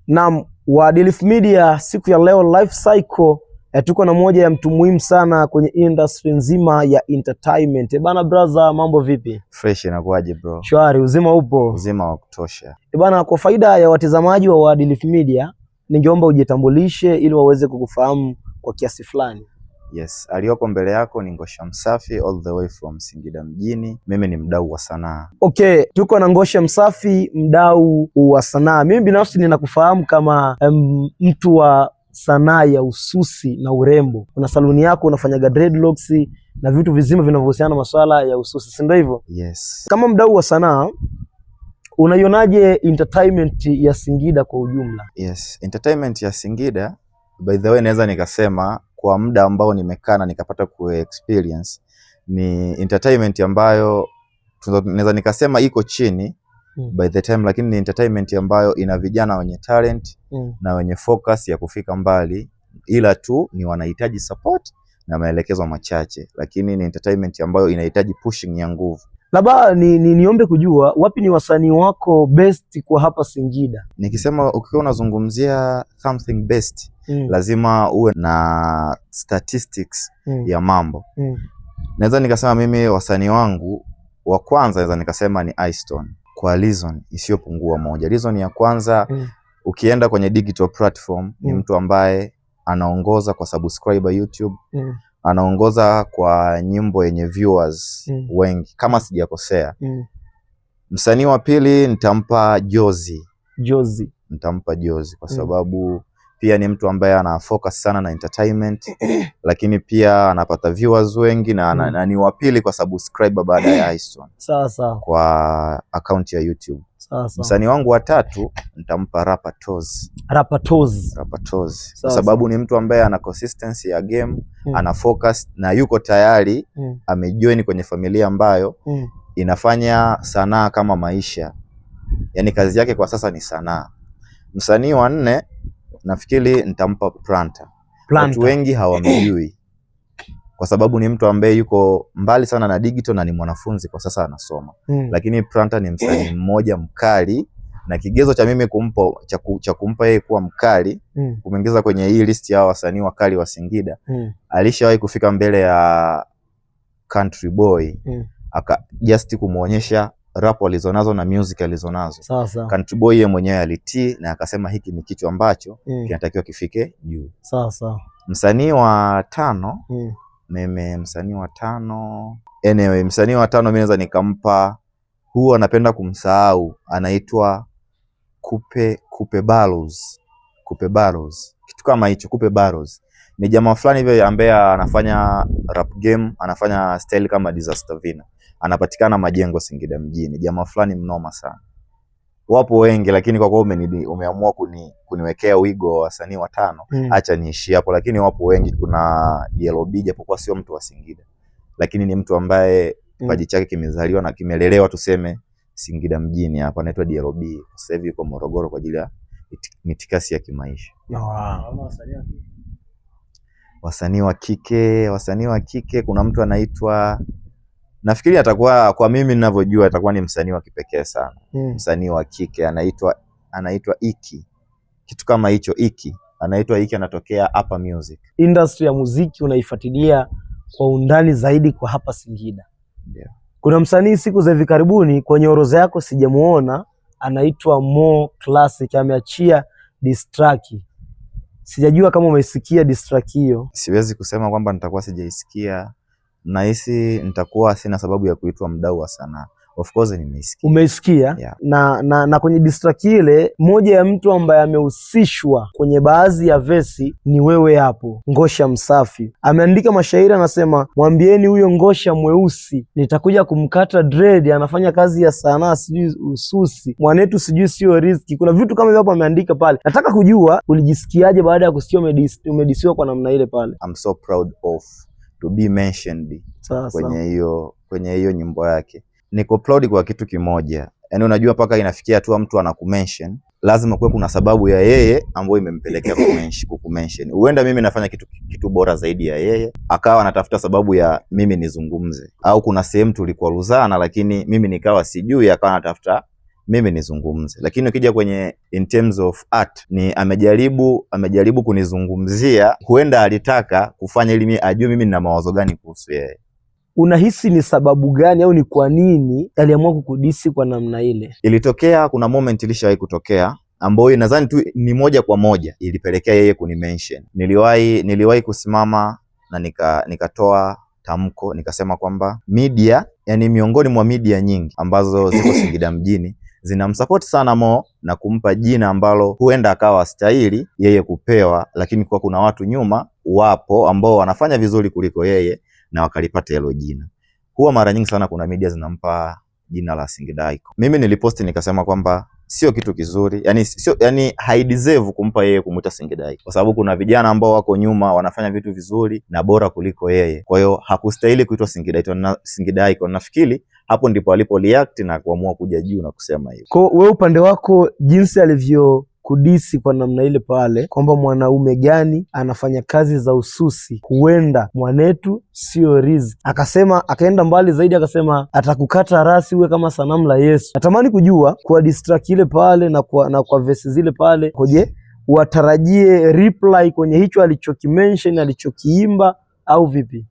Naam, Waadilifu Media siku ya leo Life Cycle tuko na moja ya mtu muhimu sana kwenye industry nzima ya entertainment. Bana brother, mambo vipi? Fresh, inakuwaje bro? Shwari, uzima upo? Uzima wa kutosha. Bana, kwa faida ya watazamaji wa Waadilifu Media, ningeomba ujitambulishe ili waweze kukufahamu kwa kiasi fulani. Yes, aliyoko mbele yako ni Ngosha Msafi all the way from Singida mjini. Mimi ni mdau wa sanaa. Okay, tuko na Ngosha Msafi, mdau wa sanaa. Mimi binafsi ninakufahamu kama mtu wa sanaa ya ususi na urembo. Una saluni yako, unafanyaga dreadlocks na vitu vizima vinavyohusiana na masuala ya ususi, si ndio hivyo? Yes. Kama mdau wa sanaa, unaionaje entertainment ya Singida kwa ujumla? Yes, entertainment ya Singida, by the way, naweza nikasema kwa muda ambao nimekaa na nikapata ku experience ni entertainment ambayo naweza nikasema iko chini by the time, lakini ni entertainment ambayo ina vijana wenye talent na wenye focus ya kufika mbali, ila tu ni wanahitaji support na maelekezo machache, lakini ni entertainment ambayo inahitaji pushing ya nguvu. Labda niombe kujua wapi ni wasanii wako best kwa hapa Singida? Nikisema ukiwa unazungumzia something best lazima uwe na statistics ya mambo. Naweza nikasema mimi wasanii wangu wa kwanza naweza nikasema ni Istone kwa reason isiyopungua moja. Reason ya kwanza, ukienda kwenye digital platform ni mtu ambaye anaongoza kwa subscriber YouTube, anaongoza kwa nyimbo yenye viewers wengi kama sijakosea. Msanii wa pili nitampa Jozi, Jozi. nitampa Jozi kwa sababu pia ni mtu ambaye ana focus sana na entertainment, lakini pia anapata viewers wengi na ni wa pili kwa subscriber baada ya Istone Sawa sawa. kwa account ya YouTube. Sawa sawa. Msanii wangu wa tatu nitampa Rapper Toz. Rapper Toz. Rapper Toz kwa sababu ni mtu ambaye ana consistency ya game, ana focus na yuko tayari amejoin kwenye familia ambayo inafanya sanaa kama maisha, yaani kazi yake kwa sasa ni sanaa. Msanii wa nne nafikiri nitampa Planta. Planta. Watu wengi hawamjui kwa sababu ni mtu ambaye yuko mbali sana na digital na ni mwanafunzi kwa sasa anasoma, lakini Planta ni msanii mmoja mkali na kigezo cha mimi kumpa cha kumpa yeye kuwa mkali kumwingiza kwenye hii list ya wasanii wakali wa Singida, alishawahi kufika mbele ya Country Boy aka just kumuonyesha rap alizonazo na music alizonazo. Sawa sawa. Country Boy yeye mwenyewe alitii na akasema hiki ni kitu ambacho kinatakiwa kifike juu. Sawa sawa. Msanii wa tano mimi msanii wa tano, anyway, msanii wa tano mimi naweza nikampa, huwa anapenda kumsahau, anaitwa Kupe Barrows. Kupe Barrows, kitu kama hicho. Kupe Barrows ni jamaa fulani hivi ambaye anafanya rap game, anafanya style kama Disaster Vina, anapatikana Majengo, Singida mjini. Jamaa fulani mnoma sana. Wapo wengi, lakini kwa kuwa umeamua kuniwekea wigo wa wasanii watano, acha niishie hapo, lakini wapo wengi. Kuna DLB, japokuwa sio mtu wa Singida, lakini ni mtu ambaye kipaji chake kimezaliwa na kimelelewa tuseme Singida mjini hapa, anaitwa DLB. Sasa hivi yuko Morogoro kwa ajili ya mitikasi ya kimaisha. Wow. Wasanii wa kike, kuna mtu anaitwa, nafikiri atakuwa, kwa mimi ninavyojua, atakuwa ni msanii wa kipekee sana. Msanii wa kike anaitwa Iki, kitu kama hicho, Iki, anaitwa Iki, anatokea Upper Music. Industry ya muziki unaifuatilia kwa undani zaidi kwa hapa Singida. Ndio. Kuna msanii siku za hivi karibuni kwenye orodha yako sijamuona, anaitwa Mo Classic, ameachia diss track. Sijajua kama umeisikia diss track hiyo. Siwezi kusema kwamba nitakuwa sijaisikia, nahisi nitakuwa sina sababu ya kuitwa mdau wa sanaa. Of course nimeisikia. Umeisikia? Yeah. Na kwenye diss track ile, moja ya mtu ambaye amehusishwa kwenye baadhi ya verse ni wewe hapo, Ngosha Msafi. Ameandika mashairi, anasema mwambieni huyo Ngosha mweusi nitakuja kumkata dread, anafanya kazi ya sanaa sijui ususi, mwanetu sijui sio riziki. Kuna vitu kama hivyo hapo ameandika pale. Nataka kujua ulijisikiaje baada ya kusikia umedisiwa kwa namna ile pale. I'm so proud of to be mentioned Sawa sawa. kwenye hiyo nyimbo yake. Niko proud kwa kitu kimoja, yaani unajua mpaka inafikia hatua mtu anakumention, lazima kuwe kuna sababu ya yeye ambayo imempelekea kukumention. Huenda mimi nafanya kitu bora zaidi ya yeye, akawa anatafuta sababu ya mimi nizungumze, au kuna sehemu tulikwaruzana, lakini mimi nikawa sijui, akawa anatafuta mimi nizungumze. Lakini ukija kwenye in terms of art ni amejaribu kunizungumzia, huenda alitaka kufanya ili mimi ajue mimi nina mawazo gani kuhusu yeye. Unahisi ni sababu gani au ni kwa nini aliamua kukudisi kwa namna ile? Ilitokea, kuna moment ilishawahi kutokea ambayo nadhani tu ni moja kwa moja ilipelekea yeye kunimention. Niliwahi kusimama na nikatoa tamko nikasema kwamba media, yani miongoni mwa media nyingi ambazo ziko Singida mjini zinamsupport sana Mo na kumpa jina ambalo huenda akawa stahili yeye kupewa, lakini kwa kuna watu nyuma wapo ambao wanafanya vizuri kuliko yeye na wakalipata hilo jina. Huwa mara nyingi sana kuna media zinampa jina la Singida Icon. Mimi niliposti nikasema kwamba sio kitu kizuri, yani sio, yani haideserve kumpa yeye kumuita Singida Icon, kwa sababu kuna vijana ambao wako nyuma wanafanya vitu vizuri na bora kuliko yeye. Kwa hiyo hakustahili kuitwa Singida Icon na Singida Icon. Nafikiri hapo ndipo alipo react na kuamua kuja juu na kusema hivyo. Kwa wewe upande wako, jinsi alivyo kudisi kwa namna ile pale kwamba mwanaume gani anafanya kazi za ususi, huenda mwanetu sio riziki. Akasema, akaenda mbali zaidi akasema atakukata rasi uwe kama sanamu la Yesu. Natamani kujua kwa diss track ile pale na kwa verse zile pale koje, watarajie reply kwenye hicho alichokimention alichokiimba au vipi?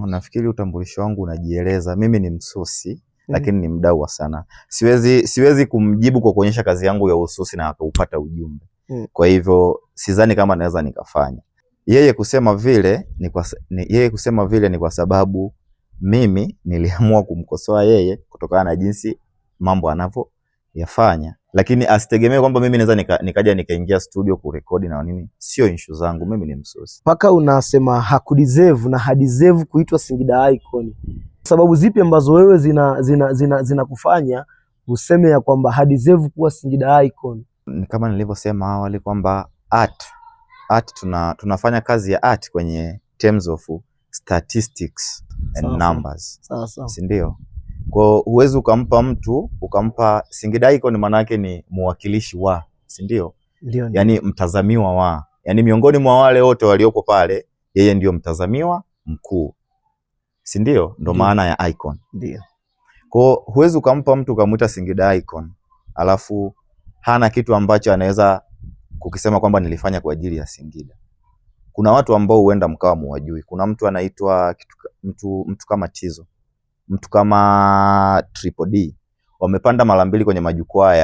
Nafikiri utambulisho wangu unajieleza. Mimi ni msusi lakini ni mdau wa sanaa. Siwezi kumjibu kwa kuonyesha kazi yangu ya ususi na akaupata ujumbe. Kwa hivyo sidhani kama naweza nikafanya. Yeye kusema vile ni kwa sababu mimi niliamua kumkosoa yeye kutokana na jinsi mambo anavyoyafanya, lakini asitegemee kwamba mimi naweza nikaja nikaingia studio kurekodi na nini. Sio issue zangu, mimi ni msusi. Mpaka unasema hakudeserve na hadeserve kuitwa Singida Icon. Sababu zipi ambazo wewe zina zinakufanya useme ya kwamba hadeserve kuwa Singida Icon? Ni kama nilivyosema awali kwamba art tunafanya kazi ya art kwenye terms of statistics and numbers, Sawa sawa. si ndio? Kwa huwezi ukampa mtu ukampa Singida Icon, maana yake ni mwakilishi wa, si ndio? Ndio. Yani mtazamiwa wa, yani miongoni mwa wale wote walioko pale, yeye ndio mtazamiwa mkuu, si ndio? Ndo Ndio. maana ya icon. Ndio. Kwa huwezi ukampa mtu ukamwita Singida Icon alafu hana kitu ambacho anaweza kukisema kwamba nilifanya kwa ajili ya Singida. Kuna watu ambao huenda mkawa muwajui. Kuna mtu anaitwa mtu kama Tizo, mtu kama Triple D, wamepanda mara mbili kwenye majukwaa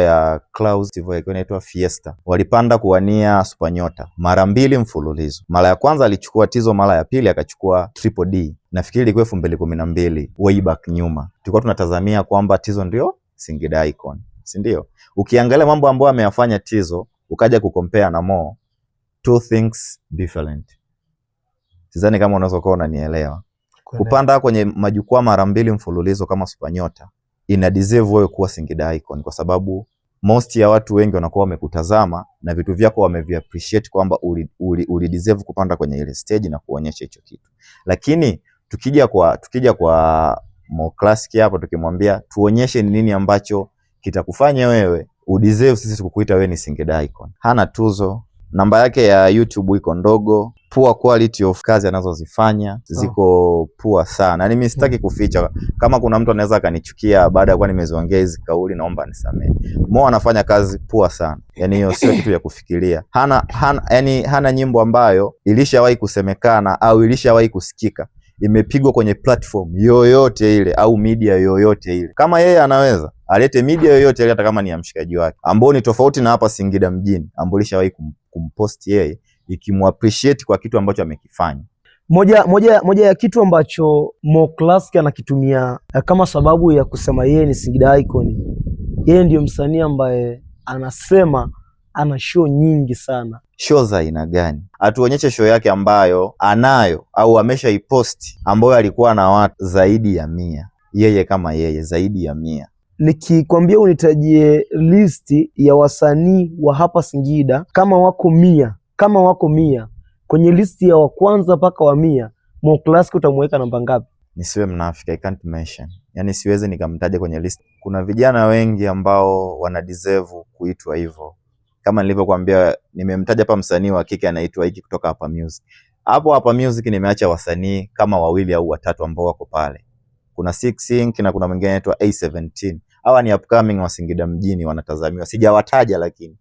ya Clouds, hivyo ilikuwa inaitwa Fiesta. Walipanda kuwania Super Nyota mara mbili mfululizo. Mara ya kwanza alichukua Tizo, mara ya pili akachukua Triple D. Nafikiri ilikuwa 2012 way back nyuma. Tulikuwa tunatazamia kwamba Tizo ndio Singida Icon, si ndio? Ukiangalia mambo ambayo ameyafanya Tizo ukaja kucompare na Mo, two things different. Sidhani kama unaweza kuwa unanielewa. Kupanda kwenye majukwaa mara mbili mfululizo kama Super Nyota ina deserve wewe kuwa Singida Icon, kwa sababu most ya watu wengi wanakuwa wamekutazama na vitu vyako wamevi appreciate kwamba uli deserve kupanda kwenye ile stage na kuonyesha hicho kitu. Lakini tukija kwa Mo Classic hapo, tukimwambia tuonyeshe ni nini ambacho kitakufanya wewe udeserve sisi kukuita wewe ni Singida Icon, hana tuzo, namba yake ya YouTube iko ndogo, poor quality of kazi anazozifanya ziko poor sana. Yaani mimi sitaki kuficha, kama kuna mtu anaweza akanichukia baada ya kuwa nimeziongea hizi kauli, naomba anisamehe. Mo anafanya kazi poor sana, yaani hiyo sio kitu ya kufikiria. Hana, yani hana nyimbo ambayo ilishawahi kusemekana au ilishawahi kusikika imepigwa kwenye platform yoyote ile au media yoyote ile. Kama yeye anaweza alete media yoyote ile, hata kama ni ya mshikaji wake, ambao ni tofauti na hapa Singida mjini, ambao ilishawahi kumpost yeye ikimuappreciate kwa kitu ambacho amekifanya. Moja ya kitu ambacho Mo Classic anakitumia kama sababu ya kusema yeye ni Singida Icon, yeye ndiyo msanii ambaye anasema ana show nyingi sana. Show za aina gani? Atuonyeshe show yake ambayo anayo au ameshaiposti ambayo alikuwa na watu zaidi ya 100, yeye kama yeye zaidi ya 100. Nikikwambia unitajie listi ya wasanii wa hapa Singida kama wako 100, kama wako 100 kwenye listi ya wa kwanza mpaka wa 100, Mo Classic utamuweka namba ngapi? Nisiwe mnafiki, I can't mention. Yani siwezi nikamtaja kwenye list. Kuna vijana wengi ambao wana deserve kuitwa hivyo. Kama nilivyokuambia, nimemtaja hapa msanii wa kike anaitwa hiki kutoka hapa Music. Hapo hapa Music nimeacha wasanii kama wawili au watatu ambao wako pale. Kuna Six Inc na kuna mwingine anaitwa A17. Hawa ni upcoming wa Singida mjini wanatazamiwa. Sijawataja, lakini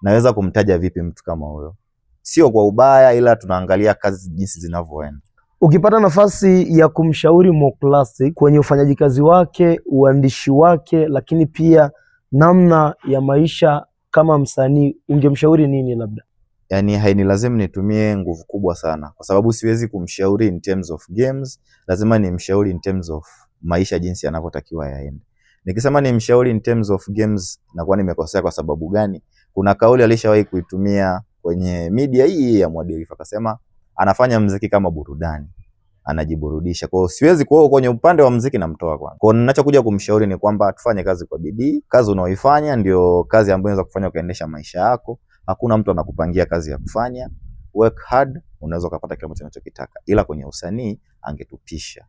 naweza kumtaja vipi mtu kama huyo? Sio kwa ubaya, ila tunaangalia kazi jinsi zinavyoenda. Ukipata nafasi ya kumshauri Mo Classic kwenye ufanyaji kazi wake, uandishi wake, lakini pia namna ya maisha kama msanii, ungemshauri nini labda? Yani hainilazimu nitumie nguvu kubwa sana, kwa sababu siwezi kumshauri in terms of games, lazima nimshauri in terms of maisha jinsi yanavyotakiwa yaende. Nikisema nimshauri in terms of games nakuwa nimekosea. Kwa sababu gani? Kuna kauli alishawahi kuitumia kwenye media hii ya Mwadilifu, akasema anafanya mziki kama burudani, anajiburudisha. Kwa hiyo siwezi kwa kwenye upande wa mziki namtoa kwanza. Kwa hiyo ninachokuja kumshauri ni kwamba tufanye kazi kwa bidii. Kazi unaoifanya ndio kazi ambayo inaweza kufanya ukaendesha maisha yako. Hakuna mtu anakupangia kazi ya kufanya. Work hard, unaweza ukapata kile ambacho unachokitaka, ila kwenye usanii angetupisha.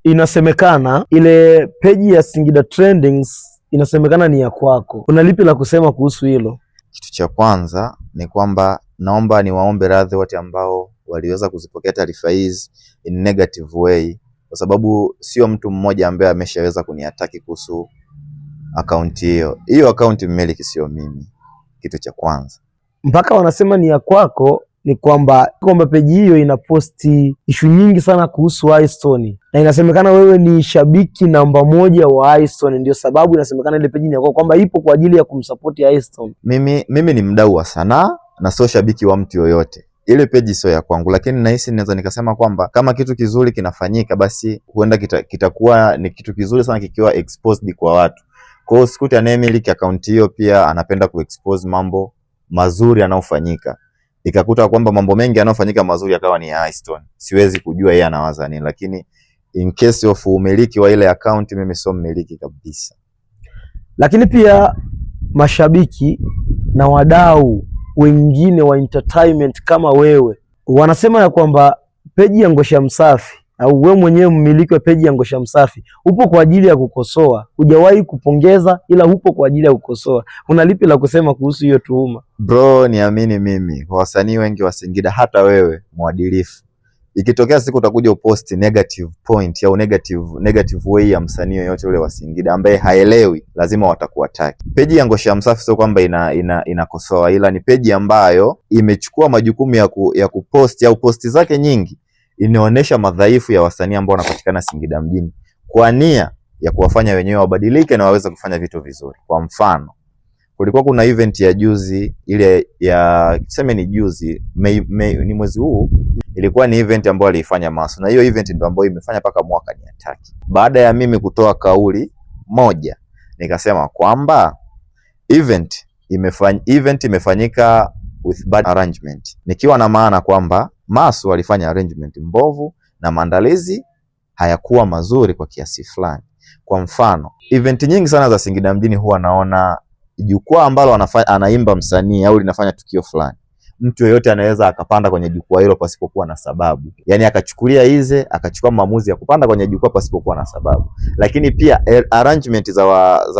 Inasemekana ile peji ya Singida Trendings inasemekana ni ya kwako. Kuna lipi la kusema kuhusu hilo? Kitu cha kwanza ni kwamba naomba niwaombe radhi wote ambao waliweza kuzipokea taarifa hizi in negative way, kwa sababu sio mtu mmoja ambaye ameshaweza kuniataki kuhusu akaunti hiyo. Hiyo akaunti mmiliki sio mimi, kitu cha kwanza. Mpaka wanasema ni ya kwako ni kwamba peji hiyo inaposti ishu nyingi sana kuhusu Istone, na inasemekana wewe ni shabiki namba moja wa Istone, ndio sababu inasemekana ile peji ni ya kwako, kwamba ipo kwa ajili ya kumsapoti Istone. Mimi ni mdau wa sanaa na sio shabiki wa mtu yoyote. Ile peji sio ya kwangu, lakini nahisi naweza nikasema kwamba kama kitu kizuri kinafanyika, basi huenda kitakuwa ni kitu kizuri sana kikiwa exposed kwa watu. Kwa hiyo sikuti anayemiliki akaunti hiyo pia anapenda kuexpose mambo mazuri yanayofanyika, ikakuta kwamba mambo mengi yanayofanyika mazuri yakawa ni ya Istone. Siwezi kujua yeye anawaza nini, lakini in case of umiliki wa ile account, mimi sio mmiliki kabisa. Lakini pia mashabiki na wadau wengine wa entertainment kama wewe wanasema ya kwamba peji ya Ngosha Msafi au wewe mwenyewe mmiliki wa peji ya Ngosha Msafi upo kwa ajili ya kukosoa, hujawahi kupongeza, ila upo kwa ajili ya kukosoa. Una lipi la kusema kuhusu hiyo tuhuma? Bro, niamini mimi, kwa wasanii wengi wa Singida, hata wewe mwadilifu, ikitokea siku utakuja uposti negative point au negative way ya msanii yoyote ule wa Singida ambaye haelewi, lazima watakuataki. Peji ya Ngosha Msafi sio kwamba inakosoa, ila ni peji ambayo imechukua majukumu ya kuposti au posti zake nyingi inaonyesha madhaifu ya wasanii ambao wanapatikana Singida mjini kwa nia ya kuwafanya wenyewe wabadilike na waweze kufanya vitu vizuri. Kwa mfano, kulikuwa kuna event ya juzi ile ya tuseme ni juzi Mei, ni mwezi huu, ilikuwa ni event ambayo aliifanya Masu, na hiyo event ndio ambayo imefanya mpaka mwaka ni ataki. Baada ya mimi kutoa kauli moja, nikasema kwamba event imefanyika with bad arrangement, nikiwa na maana kwamba Masu alifanya arrangement mbovu na maandalizi hayakuwa mazuri kwa kiasi fulani. Kwa mfano, event nyingi sana za Singida mjini huwa naona jukwaa ambalo anaimba msanii au linafanya tukio fulani, mtu yeyote anaweza akapanda kwenye jukwaa hilo pasipokuwa na sababu, yaani akachukulia ize akachukua maamuzi ya kupanda kwenye jukwaa pasipokuwa na sababu. Lakini pia arrangement za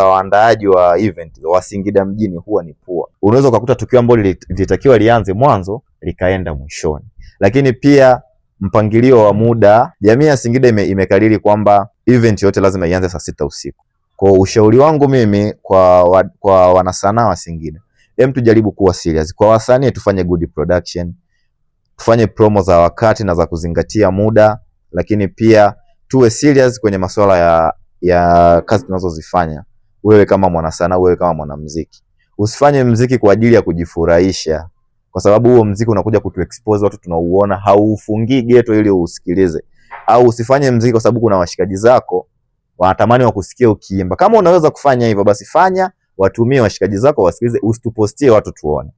waandaaji wa event wa Singida mjini huwa ni poor. Unaweza ukakuta tukio ambalo lilitakiwa lianze mwanzo likaenda mwishoni. Lakini pia mpangilio wa muda, jamii ya Singida imekariri kwamba event yote lazima ianze saa 6 usiku. Kwa ushauri wangu mimi kwa wanasanaa wa Singida, hem, tujaribu kuwa serious. Kwa wasanii tufanye good production, tufanye promo za wakati na za kuzingatia muda, lakini pia tuwe serious kwenye masuala ya kazi tunazozifanya. Wewe kama mwanasanaa, wewe kama mwanamuziki, usifanye muziki kwa ajili ya kujifurahisha, kwa sababu huo muziki unakuja kutu expose watu tunauona, haufungii ghetto ili usikilize. Au usifanye muziki kwa sababu kuna washikaji zako wanatamani wakusikie ukiimba. Kama unaweza kufanya hivyo basi fanya, watumie washikaji zako wasikilize, usitupostie watu tuone.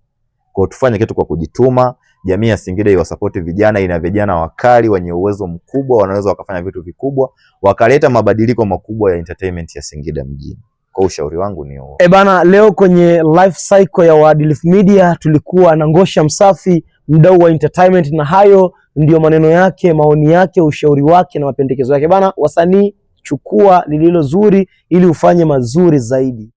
Kwa hiyo tufanye kitu kwa kujituma. Jamii ya Singida iwasapoti vijana, ina vijana wakali wenye uwezo mkubwa, wanaweza wakafanya vitu vikubwa, wakaleta mabadiliko makubwa ya entertainment ya Singida mjini. Kwa ushauri wangu ni huo. Bana, leo kwenye life cycle ya Waadilifu Media tulikuwa na Ngosha Msafi, mdau wa entertainment, na hayo ndiyo maneno yake, maoni yake, ushauri wake na mapendekezo yake. Bana, wasanii, chukua lililo zuri ili ufanye mazuri zaidi.